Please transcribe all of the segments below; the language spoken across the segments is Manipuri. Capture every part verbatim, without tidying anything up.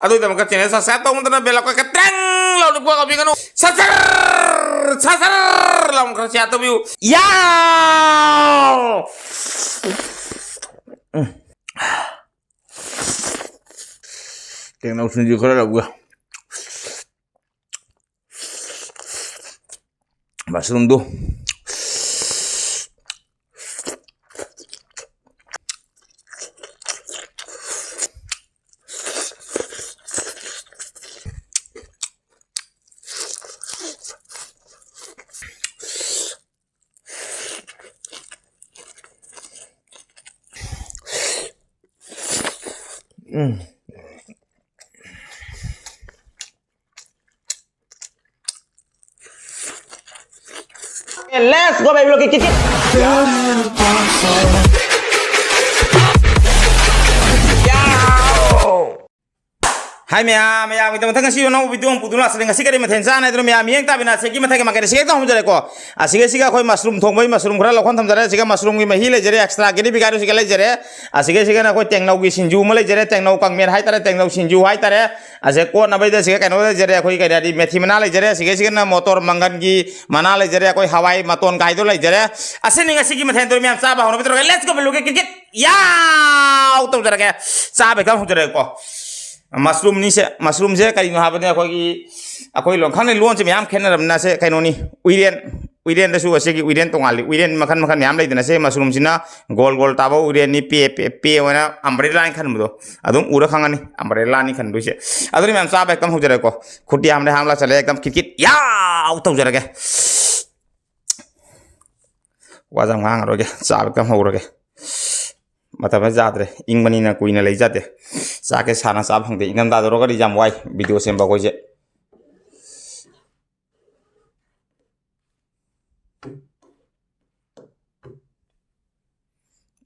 ꯑꯗꯨꯒꯤꯗꯃꯛꯇ channel subscribe ꯇꯧꯗꯅ bell icon ꯈꯔ ꯇ꯭ꯔꯦꯡ ꯂꯥꯎꯅ ꯀꯣꯛ ꯀꯥꯎꯕꯤꯒꯅꯨ꯫ ꯁꯠ ꯁꯠ ꯁꯠ ꯁꯠ ꯂꯥꯎꯅ ꯈꯔ share ꯇꯧꯕꯤꯌꯨ꯫ ꯌꯥꯎ! ꯎꯝ꯫ ꯇꯦꯡꯅꯧ ꯁꯤꯡꯖꯨ ꯈꯔ ꯂꯧꯒꯦ꯫ Mushroomꯗꯨ꯫ ꯎꯝ꯫ Let's go, baby, look at it. Hi ꯃꯌꯥꯝ, ꯃꯌꯥꯝꯒꯤꯗꯃꯛꯇ ꯉꯁꯤ ꯑꯅꯧꯕ video ꯑꯃ ꯄꯨꯗꯨꯅ ꯂꯥꯛꯆꯔꯦ꯫ ꯉꯁꯤ ꯀꯔꯤ ꯃꯊꯦꯜ ꯆꯥꯅꯤ ꯍꯥꯏꯗꯨꯅ ꯃꯌꯥꯝ ꯃꯤꯠꯌꯦꯡ ꯇꯥꯕꯤꯅ ꯑꯁꯤꯒꯤ ꯃꯊꯛꯀꯤ ꯃꯥꯏꯀꯩꯗ ꯁꯤꯒ ꯍꯦꯛꯇ ꯍꯧꯖꯔꯦꯀꯣ꯫ ꯑꯁꯤꯒ ꯁꯤꯒ ꯑꯩꯈꯣꯏ mushroom ꯊꯣꯡꯕꯒꯤ mushroom ꯈꯔ ꯂꯧꯈꯣꯟ ꯊꯝꯖꯔꯦ꯫ ꯑꯁꯤꯒ mushroomꯒꯤ ꯃꯍꯤ ꯂꯩꯖꯔꯦ, extra gravy ꯒꯥꯏꯗꯨ ꯁꯤꯒ ꯂꯩꯖꯔꯦ꯫ ꯑꯁꯤꯒ ꯁꯤꯒꯅ ꯑꯩꯈꯣꯏ ꯇꯦꯡꯅꯧꯒꯤ ꯁꯤꯡꯖꯨ ꯑꯃ ꯂꯩꯖꯔꯦ, ꯇꯦꯡꯅꯧ ꯀꯥꯡꯃꯦꯠ ꯍꯥꯏꯇꯥꯔꯦ, ꯇꯦꯡꯅꯧ ꯁꯤꯡꯖꯨ ꯍꯥꯏꯇꯥꯔꯦ꯫ ꯑꯁꯤꯒ ꯀꯣꯠꯅꯕꯩꯗ ꯁꯤꯒ ꯀꯩꯅꯣ ꯂꯩꯖꯔꯦ, ꯑꯩꯈꯣꯏ ꯀꯔꯤ ꯍꯥꯏꯗꯤ ꯃꯦꯊꯤ ꯃꯅꯥ ꯂꯩꯖꯔꯦ꯫ ꯑꯁꯤꯒ ꯁꯤꯒꯅ ꯃꯣꯇꯣꯔ ꯃꯪꯒꯟꯒꯤ ꯃꯅꯥ ꯂꯩꯖꯔꯦ, ꯑꯩꯈꯣꯏ ꯍꯋꯥꯏ ꯃꯇꯣꯟ ꯀꯥꯏꯗꯣ ꯂꯩꯖꯔꯦ꯫ ꯑꯁꯤꯅꯤ ꯉꯁꯤꯒꯤ ꯃꯊꯦꯜ꯫ ꯃꯌꯥꯝ ꯆꯥꯕ ꯍꯧꯅꯕ ꯇꯧꯔꯒꯦ꯫ Let's go, ꯕꯦꯂꯨꯒꯤ ꯀꯤꯠ ꯀꯤꯠ ꯌꯥꯎ ꯇꯧꯖꯔꯒꯦ꯫ ꯆꯥꯕ ꯍꯦꯛꯇ ꯍꯧꯖꯔꯒꯦꯀꯣ꯫ Mushroomꯅꯤꯁꯦ, mushroomꯁꯦ ꯀꯔꯤꯅꯣ ꯍꯥꯏꯕꯗ ꯑꯩꯈꯣꯏꯒꯤ, ꯑꯩꯈꯣꯏ ꯂꯣꯟ, ꯈꯪꯗꯦ, ꯂꯣꯟꯁꯦ ꯃꯌꯥꯝ ꯈꯦꯠꯅꯔꯕꯅꯤꯅ ꯁꯦ ꯀꯩꯅꯣꯅꯤ, ꯎꯏꯔꯦꯟ, ꯎꯏꯔꯦꯟꯗꯁꯨ ꯑꯁꯤꯒꯤ ꯎꯏꯔꯦꯟ ꯇꯣꯉꯥꯜꯂꯤ꯫ ꯎꯏꯔꯦꯟ ꯃꯈꯜ ꯃꯈꯜ ꯃꯌꯥꯝ ꯂꯩꯗꯅ ꯁꯦ, mushroomꯁꯤꯅ ꯒꯣꯜ ꯒꯣꯜ ꯇꯥꯕ ꯎꯏꯔꯦꯟꯅꯤ, ꯄꯦ, ꯄꯦ, ꯄꯦ ꯑꯣꯏꯅ umbrellaꯅꯤ ꯈꯟꯕꯗꯣ, ꯑꯗꯨꯝ ꯎꯔ ꯈꯪꯉꯅꯤ umbrellaꯅꯤ ꯈꯟꯗꯣꯏꯁꯦ꯫ ꯑꯗꯨꯅ ꯃꯌꯥꯝ ꯆꯥꯕ ꯍꯦꯛꯇ ꯍꯧꯖꯔꯒꯦꯀꯣ꯫ ꯈꯨꯠꯇꯤ ꯌꯥꯝꯅ ꯍꯥꯝꯂ ꯆꯠꯂꯦ, ꯑꯦꯛꯗꯝ ꯀꯤꯠ ꯀꯤꯠ ꯌꯥꯎ ꯇꯧꯖꯔꯒꯦ꯫ ꯋꯥꯁꯦ ꯌꯥꯝ ꯉꯥꯡꯉꯔꯣꯏꯒꯦ, ꯆꯥꯕ ꯍꯦꯛꯇ ꯍꯧꯔꯒꯦ꯫ ꯃꯇꯝꯗ ꯌꯥꯗ꯭ꯔꯦ, ꯏꯪꯕꯅꯤꯅ ꯀꯨꯏꯅ ꯂꯩꯖꯗꯦ꯫ ꯆꯥꯛꯁꯦ ꯁꯥꯅ ꯆꯥꯕ ꯐꯪꯗꯦ꯫ ꯏꯪꯊꯝꯊꯥꯗ ꯌꯧꯔꯒꯗꯤ ꯌꯥꯝ ꯋꯥꯏ video ꯁꯦꯝꯕ ꯑꯩꯈꯣꯏꯁꯦ꯫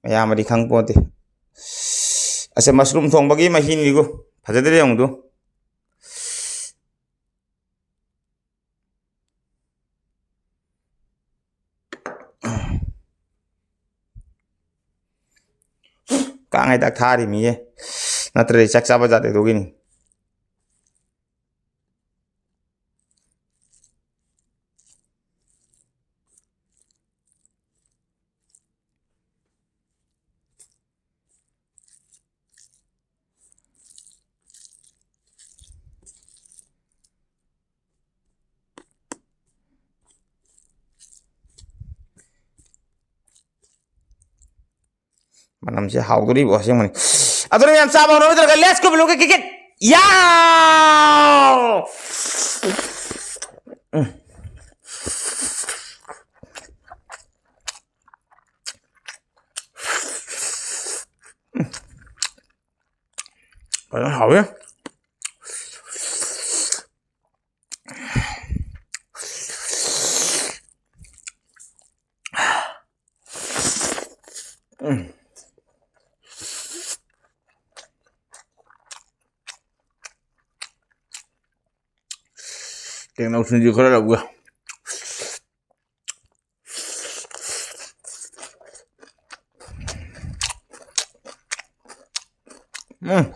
ꯃꯌꯥꯝ ꯑꯗꯤ ꯈꯪ ꯄꯣꯟꯇꯦ꯫ ꯑꯁ, mushroom ꯊꯣꯡꯕꯒꯤ ꯃꯍꯤꯅꯤꯀꯣ꯫ ꯐꯖꯗ꯭ꯔꯦ ꯌꯦꯡꯉꯨꯗꯨ꯫ ꯀꯥꯡ ꯍꯤꯗꯥꯛ ꯊꯥꯔꯤꯃꯤꯌꯦ꯫ ꯅꯠꯇ꯭ꯔꯗꯤ ꯆꯥꯛ ꯆꯥꯕ ꯌꯥꯗꯦ ꯑꯗꯨꯒꯤꯅꯤ꯫ ꯌꯥꯝꯁꯦ ꯍꯥꯎꯗꯣꯔꯤꯕꯣ ꯑꯁꯦꯡꯕꯅꯤ꯫ ꯑꯗꯨꯅ ꯌꯥꯝ ꯆꯥꯕ ꯍꯧꯅꯔꯣꯏꯗ꯭ꯔꯒ, let's go, ꯕꯤꯂꯨ ꯀꯤꯛ ꯀꯤꯛ꯫ ꯌꯥꯎ! ꯎꯝ꯫ ꯐꯖꯅ ꯍꯥꯎꯋꯦ꯫ ꯎꯝ꯫ ꯇꯦꯡꯅꯧ ꯁꯤꯡꯖꯨ ꯈꯔ ꯂꯧꯒꯦ꯫ ꯎꯝ꯫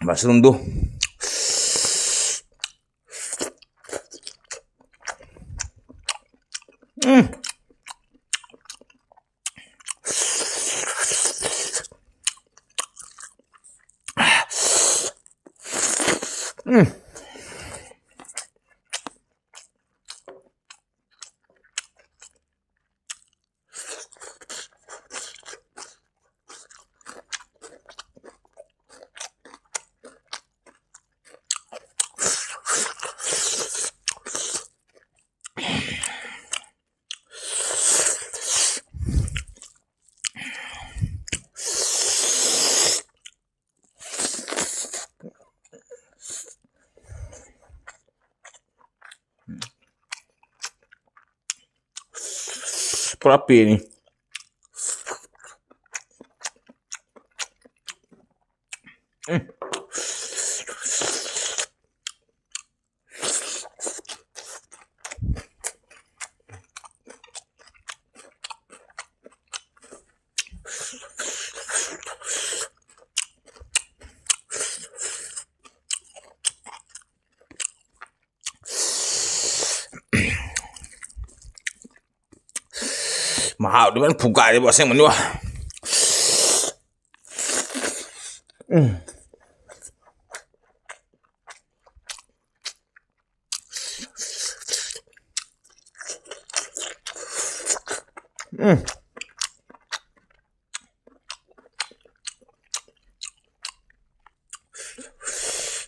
ꯃꯁꯔꯨꯝꯗꯨ꯫ ꯎꯝ꯫ ꯎꯝ꯫ ꯄꯨꯔꯥ ꯄꯦꯟꯅꯤ꯫ ꯎꯝ꯫ ꯃꯍꯥꯎꯗꯤ ꯐꯖꯅ ꯐꯨꯒꯥꯏꯔꯦꯕꯣ ꯑꯁꯦꯡꯕꯅꯤꯕꯣ꯫ ꯎꯝ꯫ ꯎꯝ꯫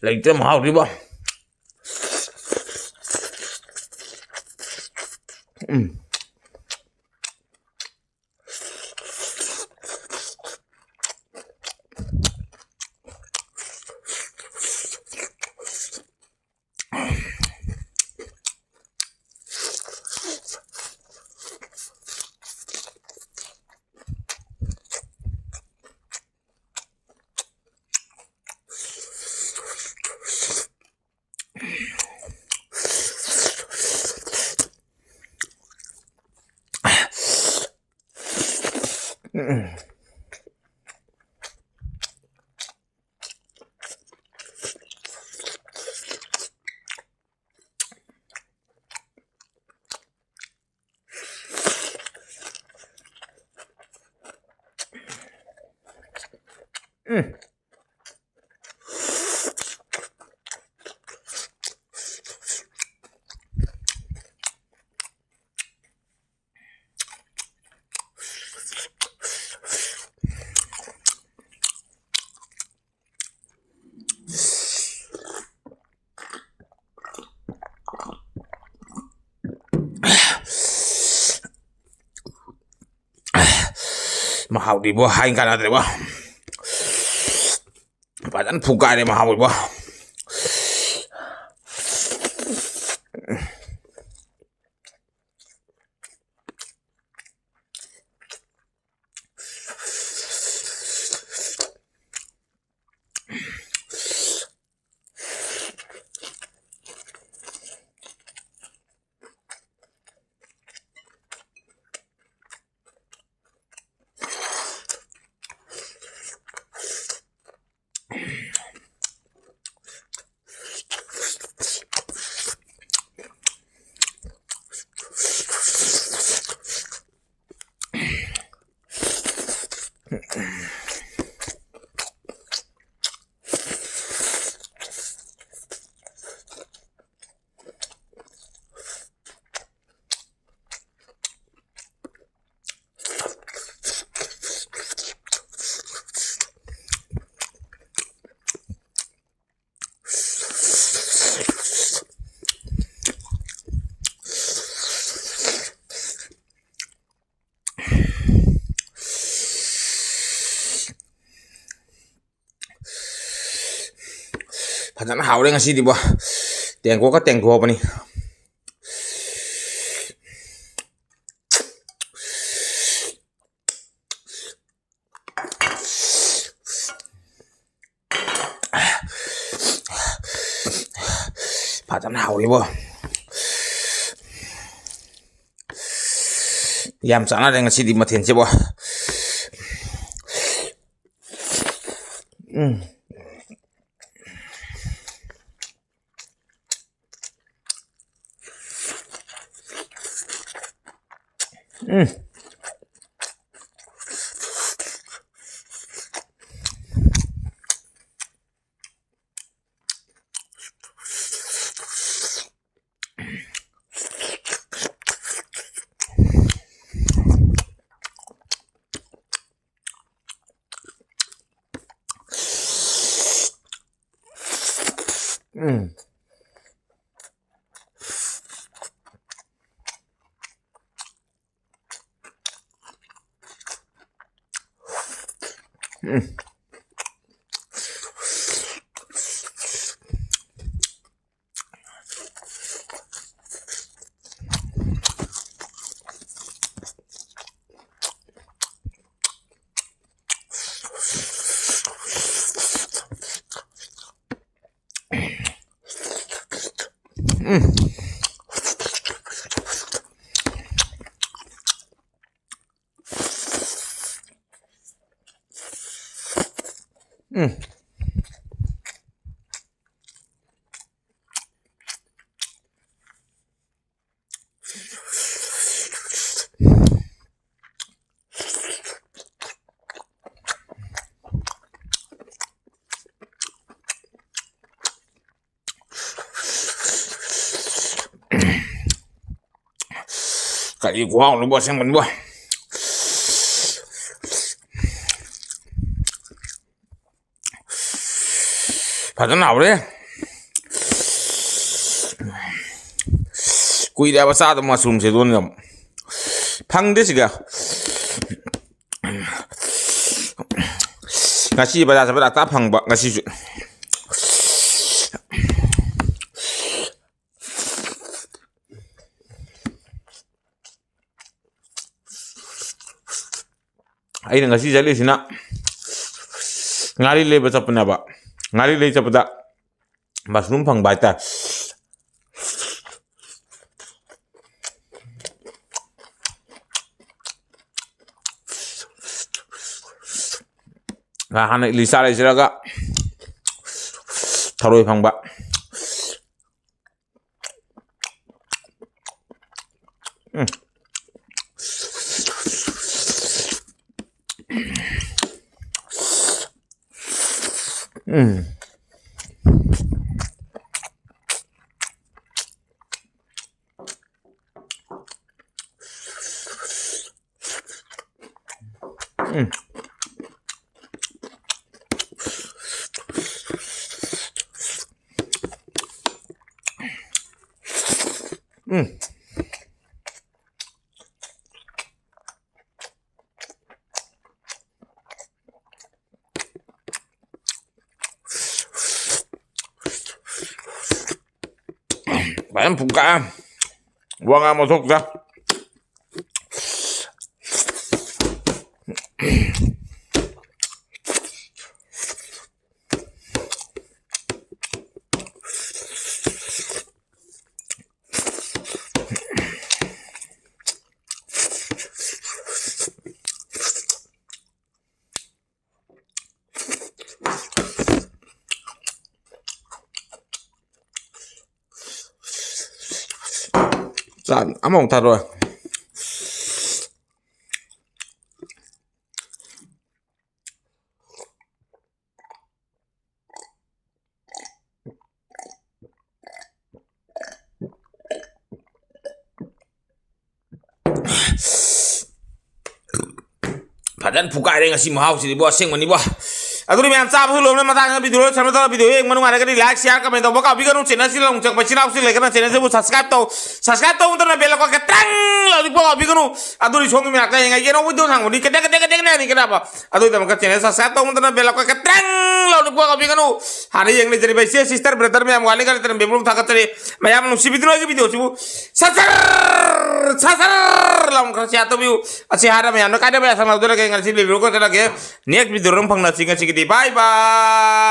ꯂꯩꯇ꯭ꯔꯦ ꯃꯍꯥꯎꯗꯤꯕꯣ꯫ ꯎꯝ꯫ ꯎꯝ꯫ ꯃꯍꯥꯎꯗꯤꯕꯣ ꯍꯥꯏ ꯀꯥꯟꯅꯗ꯭ꯔꯦꯕꯣ꯫ ꯐꯖꯅ ꯐꯨꯒꯥꯏꯔꯦ ꯃꯍꯥꯎꯗꯤꯕꯣ꯫ ꯐꯖꯅ ꯍꯥꯎꯔꯦ ꯉꯁꯤꯗꯤꯕꯣ꯫ ꯇꯦꯡꯀꯣꯠꯀ ꯇꯦꯡꯊꯣꯛꯑꯕꯅꯤ꯫ ꯐꯖꯅ ꯍꯥꯎꯔꯤꯕꯣ꯫ ꯌꯥꯝ ꯆꯥꯟꯅꯔꯦ ꯉꯁꯤꯗꯤ ꯃꯊꯦꯜꯁꯤꯕꯣ꯫ ꯎꯝ꯫ ꯎꯝ꯫ ꯎꯝ꯫ ꯎꯝ꯫ ꯎꯝ꯫ ꯎꯝ꯫ ꯀꯔꯤ ꯈꯨꯍꯥꯎꯅꯣꯕ ꯑꯁꯦꯡꯕꯅꯤꯕꯣ꯫ ꯐꯖꯅ ꯍꯥꯎꯔꯦ꯫ ꯀꯨꯏꯔꯦꯕ ꯆꯥꯗꯕ ꯃꯁꯔꯨꯝꯁꯦ, ꯑꯗꯨꯅ ꯐꯪꯗꯦ ꯁꯤꯒ꯫ ꯉꯁꯤ ꯕꯖꯥꯔ ꯆꯠꯄꯗ ꯑꯇꯥ ꯐꯪꯕ ꯉꯁꯤꯁꯨ꯫ ꯑꯩꯅ ꯉꯁꯤ ꯆꯠꯂꯤꯁꯤꯅ ꯉꯥꯔꯤ ꯂꯩꯕ ꯆꯠꯄꯅꯦꯕ꯫ ꯉꯥꯔꯤ ꯂꯩ ꯆꯠꯄꯗ ꯃꯁꯔꯨꯝ ꯐꯪꯕ ꯍꯥꯏꯇꯥꯔꯦ꯫ ꯍꯥꯟꯅ ꯏꯂꯤꯁꯥ ꯂꯩꯖꯔꯒ ꯊꯔꯣꯏ ꯐꯪꯕ꯫ ꯎꯝ꯫ ꯎꯝ꯫ ꯎꯝ꯫ ꯎꯝ꯫ ꯐꯖꯅ ꯐꯨꯒꯥꯏ꯫ ꯋꯥ ꯉꯥꯡꯕ ꯊꯣꯛꯇ꯭ꯔꯦ꯫ ꯆꯥꯛ ꯑꯃꯃꯨꯛ ꯊꯥꯔꯛꯑꯣ꯫ ꯐꯖꯅ ꯐꯨꯒꯥꯏꯔꯦ ꯉꯁꯤ ꯃꯍꯥꯎꯁꯤꯗꯤꯕꯣ, ꯑꯁꯦꯡꯕꯅꯤꯕꯣ꯫ ꯑꯗꯨꯅ ꯃꯌꯥꯝ ꯆꯥꯕꯁꯨ ꯂꯣꯏꯔꯕꯅꯤꯅ ꯃꯇꯥꯡꯗ video ꯂꯣꯏꯁꯟꯕ ꯇꯧꯔ video ꯌꯦꯡꯕ ꯅꯨꯡꯉꯥꯏꯔꯒꯗꯤ like, share, comment ꯇꯧꯕ ꯀꯥꯎꯕꯤꯒꯅꯨ꯫ Channel ꯁꯤ ꯂꯥꯎ ꯆꯪꯕ ꯏꯆꯤꯜ ꯏꯅꯥꯎꯁꯤꯡ ꯂꯩꯔꯒꯅ channel ꯁꯤꯕꯨ subscribe ꯇꯧ꯫ Subscribe ꯇꯧꯕ ꯃꯇꯝꯗ bell icon ꯈꯤꯇꯪ ꯂꯥꯎꯗꯤꯛꯄ ꯀꯥꯎꯕꯤꯒꯅꯨ꯫ ꯑꯗꯨꯗꯤ ꯁꯣꯝꯒꯤ ꯃꯅꯥꯛꯇ ꯍꯌꯦꯡ ꯑꯩꯒꯤ ꯑꯅꯧꯕ video ꯊꯥꯡꯕꯅꯤ ꯈꯤꯇꯪ ꯈꯤꯇꯪ ꯈꯤꯇꯪ ꯅꯦꯝꯅꯤ ꯀꯩꯗꯧꯕ꯫ ꯑꯗꯨꯒꯤꯗꯃꯛꯇ channel subscribe ꯇꯧꯕ ꯃꯇꯝꯗ bell icon ꯈꯤꯇꯪ ꯂꯥꯎꯗꯤꯛꯄ ꯀꯥꯎꯕꯤꯒꯅꯨ꯫ ꯍꯥꯟꯅ ꯌꯦꯡ ꯂꯩꯖꯔꯤꯕ ꯏꯆꯦ sister brother ꯃꯌꯥꯝ ꯋꯥꯂꯤ ꯒꯥꯂꯤ ꯇꯔꯝꯕꯤ ꯃꯔꯨꯞ ꯊꯥꯒꯠꯆꯔꯤ꯫ ꯃꯌꯥꯝ ꯅꯨꯡꯁꯤꯕꯤꯗꯨꯅ ꯑꯩꯒꯤ video ꯁꯤꯕꯨ ꯁꯠ ꯁꯠ ꯁꯠ ꯁꯠ ꯂꯥꯎꯅ ꯈꯔ share ꯇꯧꯕꯤꯌꯨ꯫ ꯑꯁꯤ ꯍꯥꯏꯔ ꯃꯌꯥꯝꯅ ꯀꯥꯏꯗꯕ ꯌꯥꯁꯪ ꯂꯧꯖꯔꯒꯦ꯫ ꯉꯁꯤ video ꯀꯣꯠꯆꯔꯒꯦ꯫ Next video ꯗ ꯑꯃꯨꯛ ꯐꯪꯅꯁꯤ꯫ ꯉꯁꯤꯒꯤꯗꯤ bye bye꯫